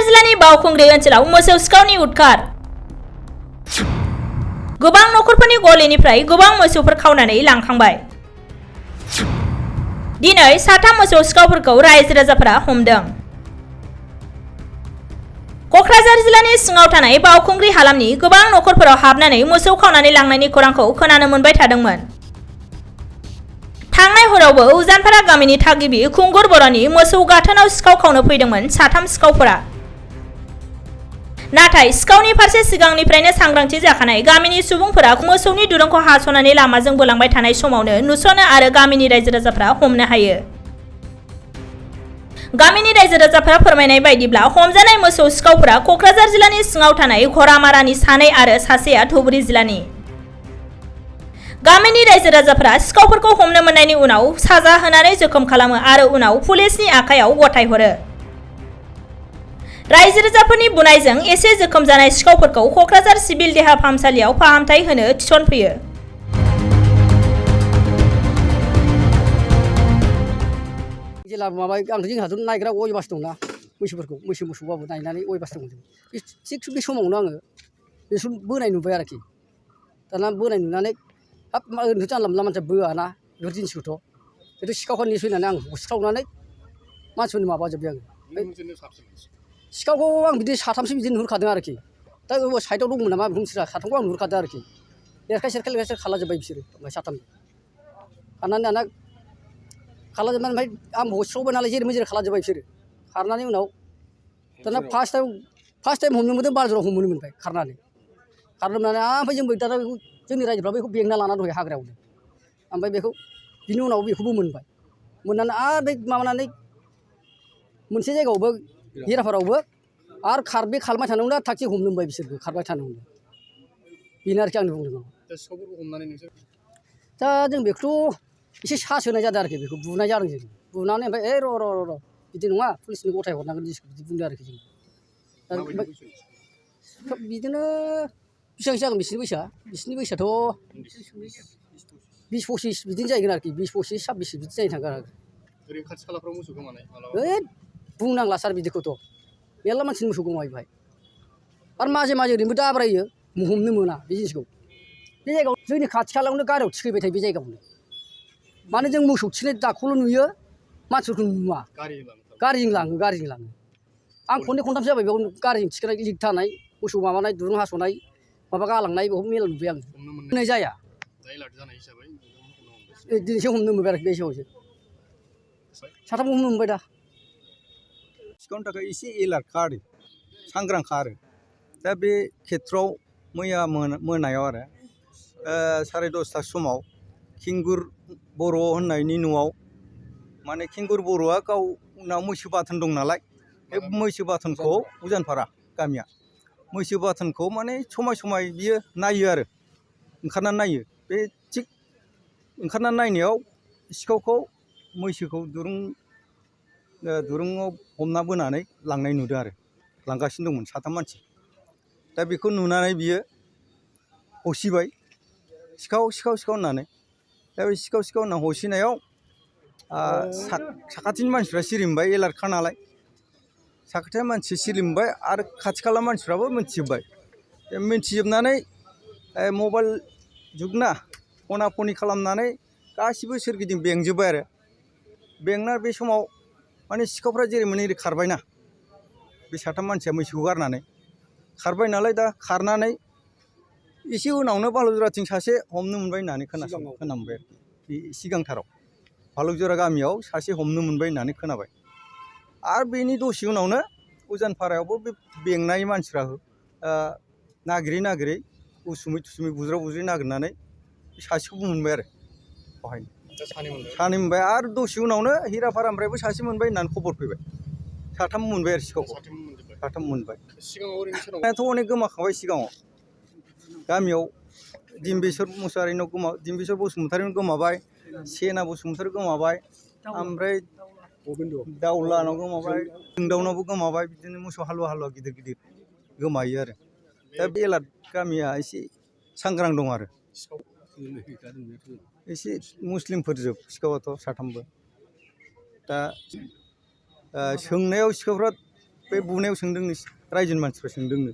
जिल्लानि बावखुंग्रि ओनसोलाव मोसौ सिखावनि उदखार गोबां नखरफोरनि गलिनिफ्राय गोबां मोसौफोर खावनानै लांखांबाय। दिनै साथाम मोसौ सिखावफोरखौ रायजो राजाफोरा हमदों। कक्राझार जिल्लानि सिङाव थानाय बावखुंग्रि हालामनि गोबां नखरफोराव हाबनानै मोसौ खावनानै लांनायनि खौरांखौ खोनानो मोनबाय थादोंमोन। थांनाय हरावबो उजानपारा गामिनि थागिबि खुंगुर बर'नि मोसौ गाथोनाव सिखाव खावनो फैदोंमोन साथाम सिखावफोरा। नाथाय सिखावनि फारसे सिगांनिफ्रायनो सांग्रांथि जाखानाय गामिनि सुबुंफोरा मोसौनि दुरुंखौ हास'नानै लामाजों बोलांबाय थानाय समावनो नुसनो आरो गामिनि रायजो राजाफोरा हमनो हायो। गामिनि रायजो राजाफोरा फोरमायनाय बायदिब्ला हमजानाय मोसौ सिखावफोरा कक्राझार जिल्लानि सिङाव थानाय घरामारानि सानै आरो सासेया धुबुरी जिल्लानि। गामिनि रायजो राजाफोरा सिखावफोरखौ हमनो मोननायनि उनाव साजा होनानै जोखोम खालामो आरो उनाव पुलिसनि आखायाव गथायहरो। रायजो राजाफोरनि बुनायजों एसे जोखोम जानाय सिखावफोरखौ कक्राझार सिभिल देहा फाहामसालियाव फाहामथाय होनो थिसनफैयो। जेला माबा जोंहाथ' नायग्रा अयबास दंना मैसोफोरखौ मोसौबाबो नायनानै अयबास दङ जों थिग बे समावनो आङो बेसोर बोनाय नुबाय आरोखि। दाना बोनाय नुनानै हाब ओरैनोथ' जानला मोनला मानसिया बोआना बेफोर जिनिसखौथ' बेथ' सिखावखौ नेस फैनानै आं बुस्रावनानै मानसिफोरनि माबाजोब्बाय आङो। सिखावखौ आं बिदि साथामसो बिदि नुहुरखादों आरोखि। दा साइडआव दंमोन नामा बेखौ मिथिला साथामखौ आं नुहुरखादों आरोखि। लेरखाय सेरखाय खालाजोब्बाय बिसोरो ओमफ्राय साथाम खारनानै दाना खालाजोबनानै ओमफ्राय आं बुस्रावबाय नालाय जेरै मेजेरै खालाजोब्बाय बिसोरो खारनानै उनाव दाना फार्स्ट टाइम हमनो मोनदों बाजाराव हमनो मोनबाय खारनानै ओमफ्राय जोंबो दाना बेखौ जोंनि रायजोफ्रा बेखौ बेंना लानानै दहाय हाग्रायावनो ओमफ्राय बेखौ बिनि उनाव बेखौबो मोनबाय मोननानै आरो बे माबानानै मोनसे जायगायावबो हिराफारावबो आरो बे खारबाय थानांगौना थागथि हमनो मोनबाय बिसोरबो खारबाय थानांगौ। बेनो आरोखि आंनि बुंदों। दा जों बेखौथ' एसे सास होनाय जादों आरोखि बेखौ बुनाय जादों जों बुनानै ओमफ्राय र' बिदि नङा पुलिसनो गथाय हरनांगोन बिदि बुंदों आरोखि जों। बिदिनो बेसेबांसो जागोन बिसोरनि बैसोआ बिसोरनि बैसोआथ' 20-25 बिदिनो जाहैगोन आरोखि 20-25-26 बिदि जाहैनो थांगोन आरो। ओरै खाथि खालाफ्राव मोसौ गोमानाय बुंनांला सार बिदिखौथ' मेरला मानसिनि मोसौ गोमाबाय बेहाय आरो माजे ओरैनोबो दाब्रायो हमनो मोना बे जिनिसखौ। बे जायगायाव जोंनि खाथि खालायावनो गारियाव थिखैबाय थायो बे जायगायावनो माने जों मोसौ थिखिनाय दागखौल' नुयो मानसिफोरखौ नुवा। गारिजों लाङो आं खननै खनथामसो जाबाय बेयाव गारिजों थिखिनाय लिक थानाय मोसौ माबानाय दुरुं हास'नाय माबा गालांनाय बेखौ मेरला नुबाय आं होननाय जाया दिनैसो हमनो मोनबाय आरोखि बे हिसाबावसो साथामखौ हमनो मोनबाय दा। सिखावनि थाखाय एसे एलार्टखा आरो सांग्रांखा आरो दा बे खेथ्रआव मैया मोनायाव आरो 10:30 समाव खिंगुर बर' होननायनि न'आव माने खिंगुर बर'आ गावनाव मैसो बाथोन दं नालाय बे मैसो बाथोनखौ उजानपारा गामिया मैसो बाथोनखौ माने समाय बियो नायो आरो ओंखारनानै नायो बे थिग ओंखारनानै नायनायाव सिखावखौ मैसोखौ दुरुङाव हमना बोनानै लांनाय नुदों आरो लांगासिनो दंमोन साथाम मानसि। दा बेखौ नुनानै बियो होसिबाय सिखाव होननानै। दा बे सिखाव होनना होसिनायाव साखाथिनि मानसिफ्रा सिरि मोनबाय एलार्टखा नालाय साखाथिनि मानसि सिरि मोनबाय आरो खाथि खाला मानसिफ्राबो मिथिजोब्बाय। मिथिजोबनानै मबाइल जुगना फना फनि खालामनानै गासिबो सोरगिदिं बेंजोब्बाय आरो बेंना बे समाव माने सिखावफ्रा जेरै मोनो एरै खारबायना बे साथाम मानसिया मैसोखौ गारनानै खारबाय नालाय दा खारनानै एसे उनावनो बालुजराथिं सासे हमनो मोनबाय होननानै खोनाबाय बे सिगांथाराव बालुजरा गामियाव सासे हमनो मोनबाय होननानै खोनाबाय। आरो बेनि दसे उनावनो उजानपारायावबो बे बेंनाय मानसिफ्रा नागिरै उसुमै थुसुमै बुज्राव नागिरनानै सासेखौबो मोनबाय आरो बेवहायनो सानै मोनबाय आरो दसे उनावनो हिराफारानिफ्रायबो सासे मोनबाय होननानै खबर फैबाय साथाम मोनबाय आरो सिखावखौ साथाम मोनबाय। सिगाङावथ' अनेक गोमाखांबाय सिगाङाव गामियाव दिम्बेसर बसुमतारिनाव गोमाबाय सेना बसुमतारि गोमाबाय ओमफ्राय दाउलानाव गोमाबाय जोंदावनावबो गोमाबाय बिदिनो मोसौ हालुवा गिदिर गोमायो आरो दा बे एलार्ट गामिया एसे सांग्रां दं आरो एसे मुस्लिमफोरजोब सिखावाथ' साथामबो दा सोंनायाव सिखावफ्रा बे बुनायाव सोंदोंनो रायजोनि मानसिफ्रा सोंदोंनो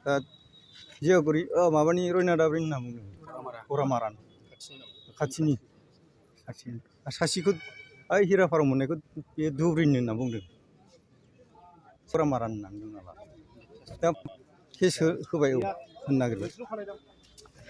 दा जियागुरि माबानि रयनादाब्रि होनना बुंदों बरामारान खाथिनि सासेखौ ओइ हिराफाराव मोननायखौ बे धुब्रिनि होनना बुंदों बरामारान होनना बुंदों नालाय दा केस होबाय होनो नागिरबाय